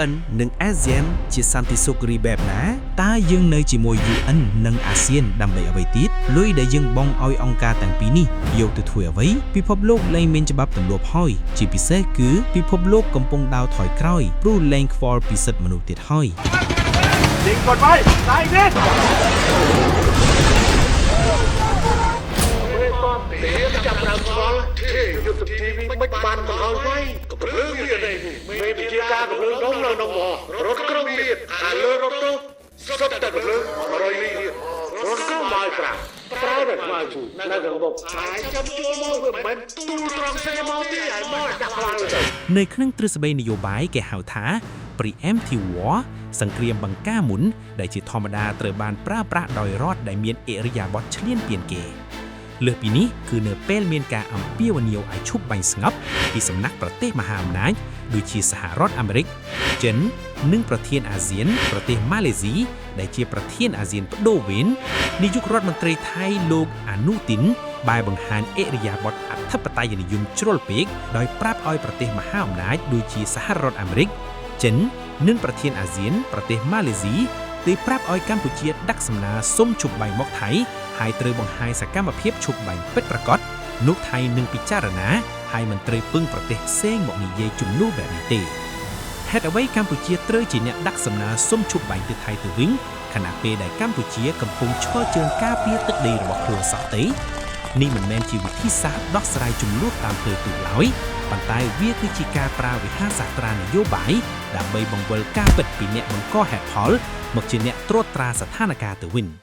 UN និងអាស៊ានជាសន្តិសុខរីបែបណាតើយើងនៅជាមួយ UN និងអាស៊ានដើម្បីអ្វីទៀតលុយដែលយើងបង់ឲ្យអង្គការទាំងពីរនេះយកទៅធ្វើអ្វីពិភពលោកលែងមានច្បាប់ទម្លាប់ហើយជាពិសេសគឺពិភពលោកកំពុងដើរថយក្រោយព្រោះលែងខ្វល់ពីសិទ្ធិមនុស្សទៀតហើយ ยิงกดไว้ตายดิ ចាប់ដើមស្គាល់ទេយុទ្ធវិធីមិនបានកំហល់ໄວកំភ្លើងវានេះមេវិជាការកំភ្លើងដុំនៅក្នុងមករថក្រុងទៀតអាលើរថទៅសុទ្ធតែកំភ្លើង100លីទៀតរថក្រុងមកឲ្យប្រាក់ប្រើតែខ្មៅជូនៅក្នុងមុខហើយចាំជួលមកវាមិនមែនទូលត្រង់សេមកទេហើយមកដាក់ខ្លាំងទៅ នៅក្នុងទ្រឹស្ដីនយោបាយគេហៅថា preemptive war សង្គ្រាមបង្ការមុនដែលជាធម្មតាត្រូវបានប្រើប្រាស់ដោយរដ្ឋដែលមានឥរិយាបថឈ្លានពានគេលើសពីនេះគឺនៅពេលមានការអំពាវនាវឲ្យឈប់បាញ់ស្ងប់ពីសំណាក់ប្រទេសមហាអំណាចដូចជាសហរដ្ឋអាមេរិកចិននិងប្រធានអាស៊ានប្រទេសម៉ាឡេស៊ីដែលជាប្រធានអាស៊ានប្ដូរវេននាយករដ្ឋមន្ត្រីថៃលោកអានុទីន បែរបង្ហាញឥរិយាបថអធិបតេយ្យនិយមជ្រុលពេកដោយប្រាប់ឲ្យប្រទេសមហាអំណាចដូចជាសហរដ្ឋអាមេរិកចិននិងប្រធានអាស៊ានប្រទេសម៉ាឡេស៊ីទៅប្រាប់ឲ្យកម្ពុជាដាក់សំណើសុំឈប់បាញ់មកថៃហើយត្រូវបង្ហាញសកម្មភាពឈប់បាញ់ពិតប្រាកដនោះថៃនឹងពិចារណាហើយមិនត្រូវពឹងប្រទេសផ្សេងមកនិយាយជំនួសបែបនេះទេ ហេតុអ្វីកម្ពុជាត្រូវជាអ្នកដាក់សំណើសុំឈប់បាញ់ទៅថៃទៅវិញខណៈពេលដែលកម្ពុជាកំពុងឈរជើងការពារទឹកដីរបស់ខ្លួនសោះទេនេះមិនមែនជាវិធីសាស្ត្រដោះស្រាយជម្លោះតាមផ្លូវទូតឡើយប៉ុន្តែវាគឺជាការប្រើវិហារសាស្ត្រានយោបាយដើម្បីបង្វិលការពិតពីអ្នកបង្កហេតុផលមកជាអ្នកត្រួតត្រាស្ថានភាពទៅវិញ។